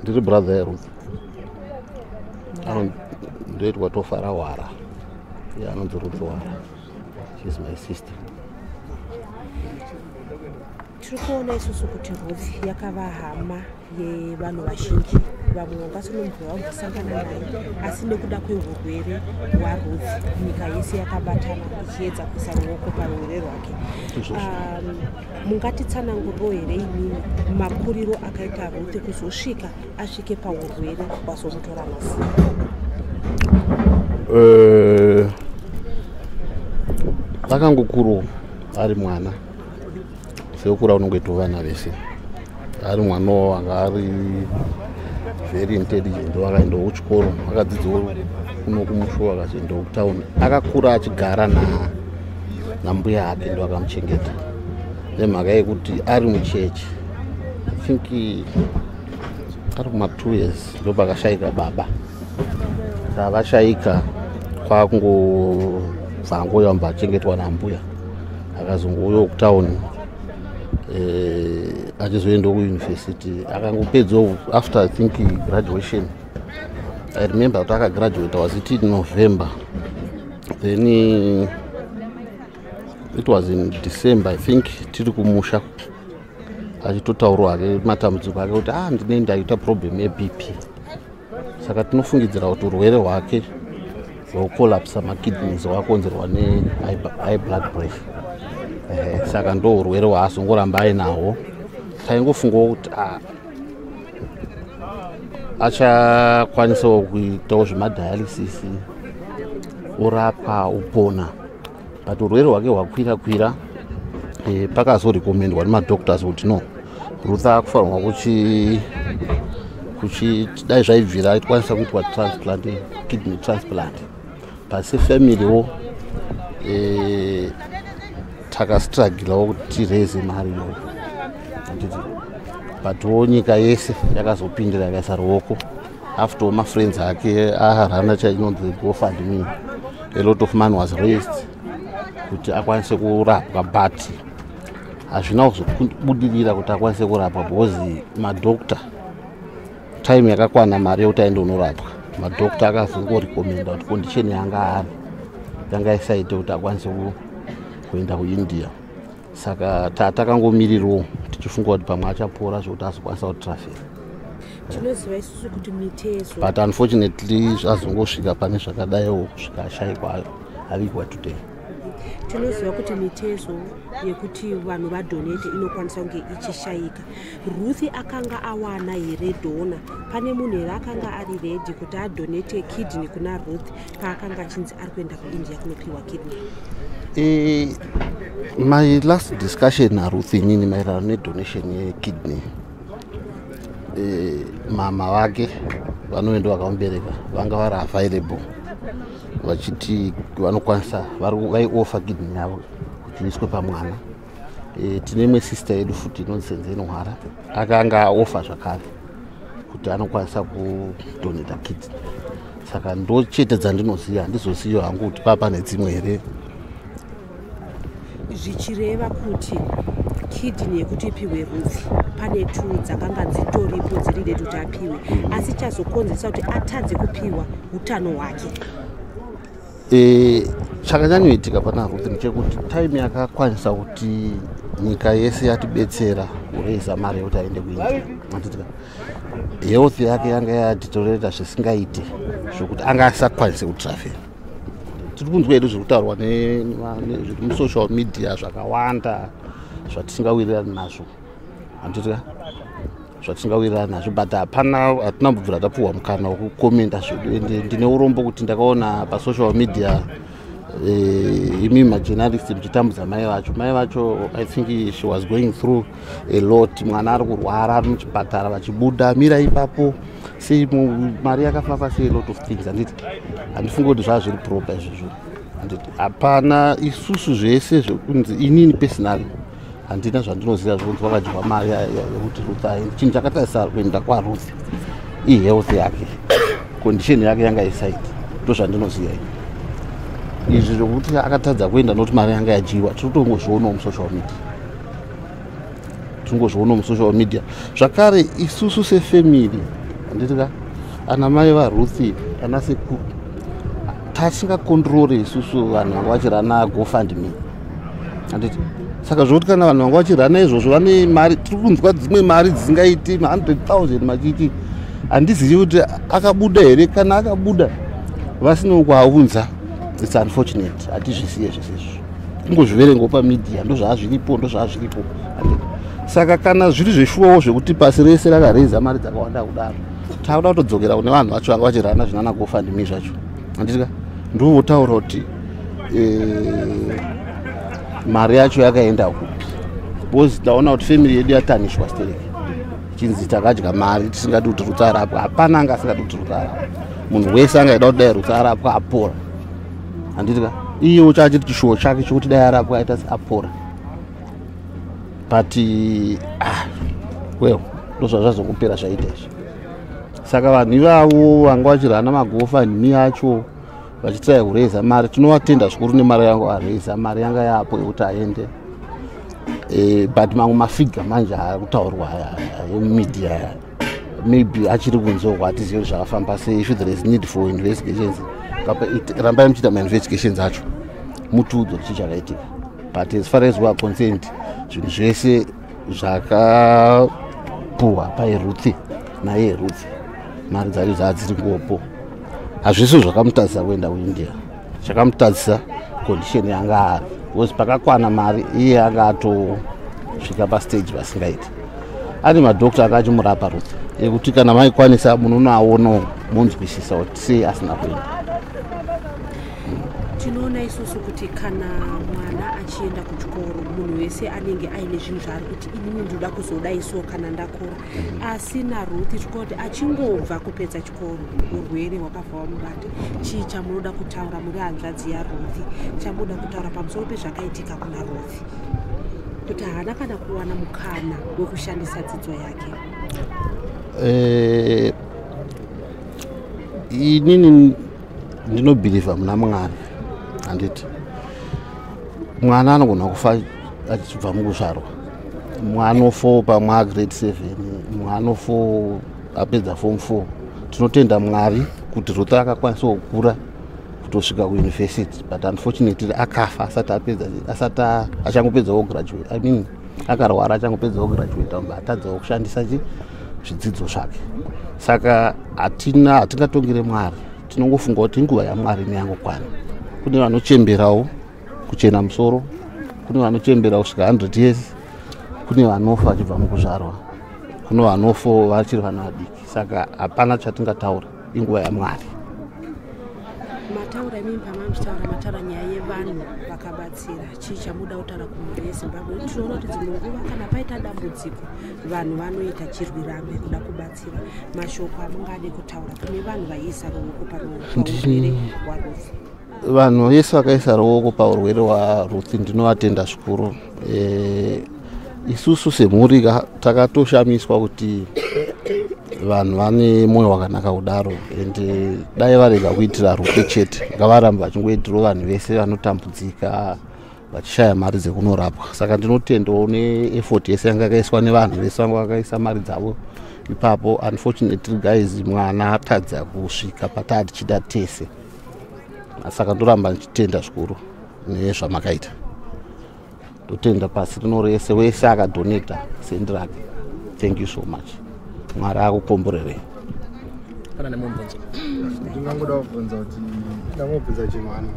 Ndiri brother yaRuth, ndoitwa Tofara Wara. Iye anonzi Ruth Wara, she's my sister. Tiri kuona isusu kuti Ruth yakava hama yevanhu vazhinji. Vamwe vangasinombova vambosangana naye, asi nekuda kweurwere hwaRuth nyika yese yakabatana ichiedza kuisa ruoko parurwere rwake. Mungatitsananguriro here imimi makuriro akaita Ruth kuzosvika asvike paurwere hwazomutora nhasi? Akangokurawo ari mwana sekukura unongoitawo vana vese. Ari mwanawo anga ari very intelligent, akaendawo kuchikoro, akadzidzawo kuno kumusho, akazoendawo kutauni. Akakura achigara nambuya ake, ndo akamuchengeta nemhaka yekuti ari muchechi. I think ari kuma 2 years ndopakashayika baba. Saka vashayika, kwakungobva angoyamba achengetwa nambuya. Akazongouyawo kutauni, achizoendawo kuyunivhesity. Akangopedzawo after, I think, graduation. I remember kuti akagraduata, was it in November? Then it was in December, I think, tiri kumusha, achitotaurawo hake matambudziko ake kuti ah, ndine ndaita problem yeBP. Saka tinofungidzira kuti urwere hwake hwekucollapsa makidneys hwakonzerwa nehigh blood pressure. Saka ndo urwere hwaazongoramba ainahwo. Taingofungawo kuti ah, achakwanisawo kuitawo zvemadialysis, urapwa, upona, but urwere hwake hwakwira kwira. Pakazorecommendwa nemadoctors kuti no, Ruth akufanirwa kuchi dai zvaibvira aikwanisa kuitwa transplant, kidney transplant. But sefamilywo takastrugglawo kuti tiraise mari iyoyo, handiti? Butwo nyika yese yakazopindira, yakaisa ruoko after mafriends ake arana chainonzi GoFundMe. A lot of money was raised kuti akwanise kurapwa, but hazvina kuzobudirira kuti akwanise kurapwa because madoctor, time yakakwana mari yekuti aende unorapwa, madoctor akazongorecommenda kuti condition yanga ari yanga isaite kuti akwanise kuenda kuIndia. Saka tatakangomirirawo tichifunga kuti pamwe achapora zvokuti azokwanisa kutravela. Tinoziva isusu kuti mitezo But unfortunately zvazongosvika pane zvakadaiwo, kusvika ashayikwa, avigwa today. Tinoziva kuti mitezo yekuti vanhu vadonate inokwanisa kunge ichishayika. Ruth akanga awana here donor? Pane munhu here akanga ari ready kuti adonate kidney kuna Ruth paakanga achinzi ari kuenda kuIndia kunopiwa kidney? My last discussion naRuth inini maererano nedonation yekidney, mama vake vanoenda vakamubereka vanga vari available, vachiti vanokwanisa, vaioffer kidney yavo kuti iiswe pamwana. Tine imwe sister yedu futi inonzi Senzeni Hwara, akanga aoffer zvakare kuti anokwanisa kudonata kidney. Saka ndo chete dzandinoziva, handizoziva hangu kuti paa pane dzimwe here. Zvichireva kuti kidney yekuti ipiwe Ruth, pane two dzakanga dzitoripo dziri ready kuti apiwe, asi chazokonzeresa kuti atadze kupiwa utano hwake. Chakanyanyoitika pana Ruth ndechekuti time yakakwanisa kuti nyika yese yatibetsera kuraisa mari yekuti aende kuIndia, handiti? Health yake yanga yadeteriorata zvisingaite, zvokuti anga asakwanise kutravela. Tiri kunzwa hedu zviri kutaurwa zviri musocial media zvakawanda zvatisingawirirani nazvo, handiti? Zvatisingawirirani nazvo, but hapana, hatina kubvira tapiwa mukana wekucommenta zvedu. Ende ndine urombo kuti ndakaona pasocial media imi majournalist muchitambudza mai vacho. Mai vacho, I think she was going through a lot. Mwana ari kurwara, ari muchipatara, vachibuda mira ipapo sei, mari yakafamba sei, a lot of things, handiti? Handifungi kuti zvaa zviri proper izvozvo, handiti? Hapana isusu zvese zvekunzi, inini personally handina zvandinoziva zvekunzi wakadyiwa mari yekuti Ruth aende. Chinhu chakatarisa kuenda kwaRuth ihealth yake, condition yake yanga isaiti. Ndo zvandinoziva ini. Izvi zvokuti akatadza kuenda nokuti mari yanga yadyiwa, tiri kutongozvionawo musocial media. Tingozviona musocial media. Zvakare isusu sefamily, handitika, ana mai vaRuth, ana sekuru, tasingakontrore isusu vanhu vanga vachirana GoFundMe, handiti? Saka zvokuti kana vanhu vanga vachirana izvozvo, vane mari, tiri kunzwa dzimwe mari dzisingaiti ma100 000 machiti, handizivi kuti akabuda here. Kana akabuda vasina kuaunza, it's unfortunate, hatizvisiye zvese izvozvo. Kungozviverengawo pamedia, ndozvaazviripo, ndozvaazviripo. Saka kana zviri zveshuwawo zvekuti pasi rese rakareza mari dzakawanda kudaro, takuda kutodzokera kune vanhu vacho vanga vachirana zvinana GoFundMe zvacho, handitika? Ndovotaura kuti mari yacho yakaenda kupi, because taona kuti family yedu yatanishwa stereki, chinzi takadya mari tisingadi kuti Rutsi arapwa. Hapana anga asingadi kuti Rutsi arapwa. Munhu wese angaida kuti dai Rutsi arapwa, apora, handitika? Iyewo chachiri chishuwo chake chokuti dai arapwa, aita apora, but ah, well, ndozvazvazongopera zvaita izvi. Saka vanhu ivavo vanga vachirana maGoFundMe acho, vachitrai kureza mari, tinovatenda zvikuru nemari yanga vareza. Mari yanga yapo yekuti aende, but mamwe mafigure manje ari kutaurwa emumedia maybe achiri kunzorwa, hatizivi kuti zvakafamba sei. If there is need for investigations, rambai muchiita mainvestigations acho, mutiudze kuti chii chakaitika. But as far as we are concerned, zvinhu zvese zvakapuhwa paiRuth naye Ruth, mari dzacho dzaa ngopo. Hazvisi zvakamutadzisa kuenda kuIndia. Chakamutadzisa condition yanga ari, because pakakwana mari iye anga atosvika pastage vasingaiti. Ane madhokta anga achimurapa Ruth, ekuti kana maikwanisa munonoaonawo, munzwisisa kuti sei asina kuenda. Tinoona isusu kuti kana mwana achienda kuchikoro, munhu wese anenge aine zvinhu zvaari kuti inini ndinoda kuzodai so kana ndakura. Asi naRuth tikuti achingobva kupedza chikoro, urwere hwakabva wamubata. Chii chamunoda kutaura muri hanzvadzi yaRuth, chamunoda kutaura pamusoro pezvakaitika kuna Ruth, kuti haana kana kuwana mukana wekushandisa dzidzo yake? Inini ndinobhilivha muna Mwari, handiti? Mwana anogona kufa achibva mukuzvarwa, mwana pamwe agrade 7, mwana 4 apedza form 4. Tinotenda Mwari kuti Ruth akakwanisa kukura kutosvika kuuniversity, but unfortunately akafa asati apedza, asati achangopedzawo graduate, I mean, akarwara achangopedzawo graduate, amba atadzawo kushandisa chi zvidzidzo zvake. Saka hatina, hatingatongere Mwari. Tinongofunga kuti inguva yaMwari neyangokwana. Kune vanochemberawo kuchena musoro, kune vanochembera kusvika 100 years, kune vanofa vachibva mukuzvarwa, kune vanofa vachiri vana vadiki. Saka hapana chatingataura, inguva yaMwari. Mataura imimi, pamamuchitaura mataura nyaya yevanhu vakabatsira. Chii chamuda kutaura kumhuri yeZimbabwe? Tinoona kuti dzimwe nguva kana paita dambudziko, vanhu vanoita chirwirambe kuda kubatsira. Mashoko amungade kutaura kune vanhu vaiisa ruoko paurwere hwaRuth? Vanhu vese vakaisa ruoko paurwere hwaRuth, ndinovatenda zvikuru. Isusu semhuri takatoshamiswa kuti vanhu vane mwoyo wakanaka kudaro, and dai varega kuitira Ruth chete, ngavarambe vachingoitirawo vanhu vese vanotambudzika vachishaya mari dzekunorapwa. Saka ndinotendawo neeffort yese yanga yakaiswa nevanhu vese vanga vakaisa mari dzavo ipapo. Unfortunately guys, mwana atadza kusvika pataa tichida tese. Saka ndoramba ndichitenda zvikuru nezvamakaita. Ndotenda pasi rino rese, wese akadhoneta sendi rake. Thank you so much, Mwari akukomborerei. Pana nemubvunzo? Ndingangoda kubvunza kuti, ndangobvunza chimwana.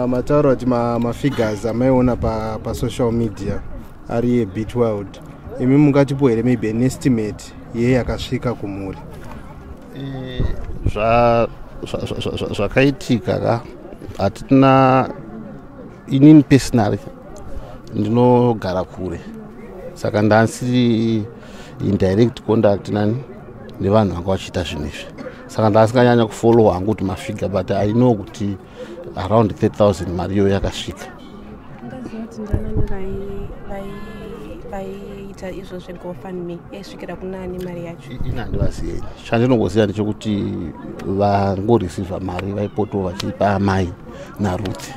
Mataura kuti mafigures amaiona pasocial media ari a bit wild. Imi mungatipo here maybe an estimate yeye yakasvika kumhuri? Zvakaitika ka, hatina. Inini personally ndinogara kure, saka ndasiri in direct contact nani nevanhu vanga vachiita zvinhu izvi. Saka ndasinganyanya kufollow hangu kuti mafigure, but I know kuti around 30,000 mari iyoyo yakasvika. Ndaziva kuti ndanani vaiita izvo zveGoFundMe, yaisvikira kunani mari yacho? Ini handivaziyeni. Chandinongoziva ndechekuti vangoreceiva mari vaipotawo vachipa amai naRuth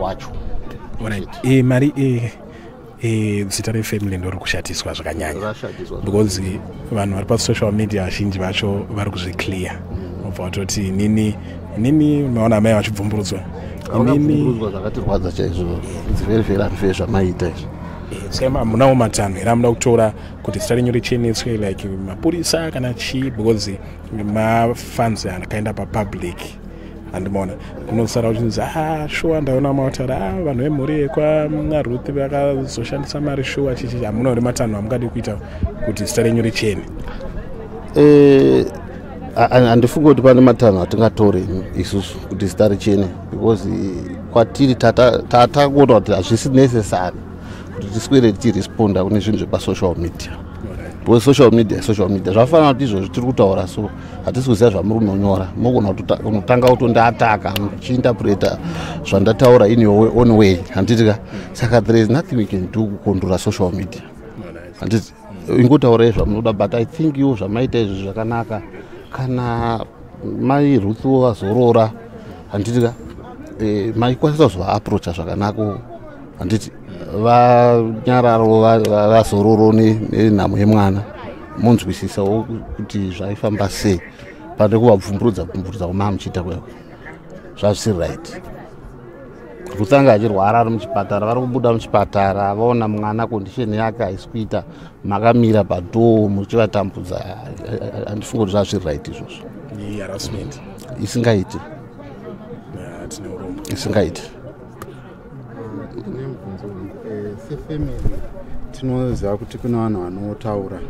wacho. Alright. Mari Zita refamily ndori kushatiswa zvakanyanya, because vanhu vari pasocial media vazhinji vacho vari kuzviclear. Ubva watoti inini maona amai vachibvumburudzwa. Inini zvakatirwadza chaizvo. It's very very unfair zvamaita izvi. Saka hamunawo matanho here amuda kutora kuti zita renyu richeneswe, like mapurisa kana chii? Because mafunds akaenda papublic, handimaona kunosara uchinzi, "A, shuwa, ndaona mataura, a vanhu vemhuri yekwaRuth vakazoshandisa mari, shuwa." Chichi, hamuna here matanho amungadi kuita kuti zita renyu richene? Handifungi kuti pane matanho atingatore isusu kuti zita richene, because kwatiri tatakuona kuti hazvisi necessary kuti tiswere tichiresponda kune zvinhu zvepasocial media, because social media, social media zvafanana kuti izvozvi tiri kutaura, so hatisi kuziva zvamuri kunonyora. Mogona kunotanga kutondiataka muchiinterpreta zvandataura in your own way, handiti ka? Saka there is nothing we can do kucontrola social media, handiti? Ingotaurai zvamunoda, but I think iwo zvamaita izvi zvakanaka. Kana mai Ruthwo vazorora, handiti ka, maikwanisa kuzovaapproacha zvakanaka, handiti? Vanyararo, vazororo nenhamo yemwana, munzwisisawo kuti zvaifamba sei, pane kuvabvumburudza bvumburudza kwamaa muchiita kweko. Zvazvisiri right. Ruth anga achirwara ari muchipatara, vari kubuda muchipatara, vaona mwana condition yake haisi kuita, makamira padoor muchivatambudza. Handifungi kuti zvazviri right izvozvo. Harassment. Isingaiti. Tine urombo. Isingaiti. Tine mubvunzo. Sefamily tinoziva kuti kune vanhu vanotaura.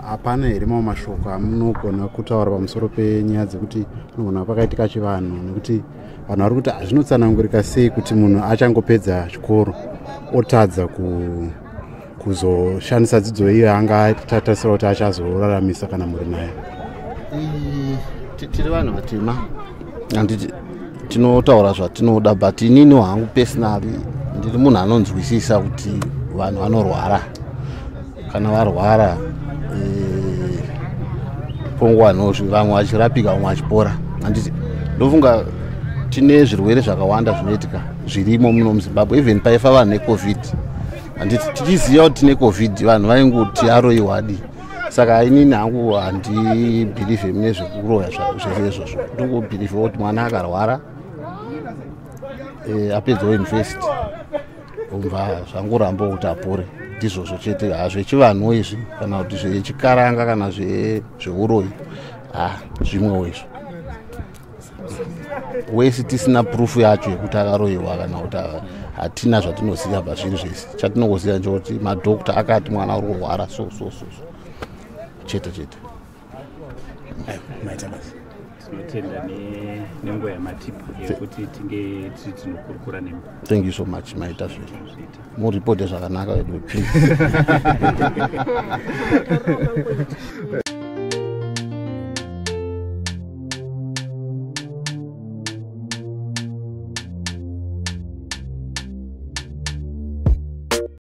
Hapana here mamwe mashoko amunogona kutaura pamusoro penyaya dzekuti unogona pakaitika chivanhu? Nekuti vanhu vari kuti zvinotsanangurika sei kuti munhu achangopedza chikoro otadza kuzoshandisa dzidzo iyo anga atatarisira kuti achazoraramisa kana mhuri naye? Tiri vanhu vatema, handiti? Tinotaura zvatinoda, but inini hangu personally ndiri munhu anonzwisisa kuti vanhu vanorwara. Kana varwara, pongwanozvi vamwe vachirapika, vamwe vachipora, handiti? Ndofunga tine zvirwere zvakawanda zvinoitika zvirimo muno muZimbabwe. Even paifa vanhu neCovid, handiti? Tichiziva kuti tine Covid, vanhu vaingoti aroiwadi. Saka inini hangu handibelieve mune zvekuroya zvese izvozvo. Ndongobelieve kuti mwana akarwara, apedzawo university, ubva zvangoramba kuti apore. Ndizvozvo chete. Hazvechivanhu izvi kana kuti zvechikaranga kana zveuroyi, ha, zvimwewo izvo wese tisina proof yacho yekuti akaroyiwa kana kuti hatina zvatinoziva pazviri zvese. Chatinongoziva ndechekuti madhokta akati mwana uri kurwara, so so so so, chete chete. Maita basa. Tinotenda nenguva yamatipa yekuti tinge tiri tinokurukura nemi. Thank you so much. Maita zve muripote zvakanaka vedu, please.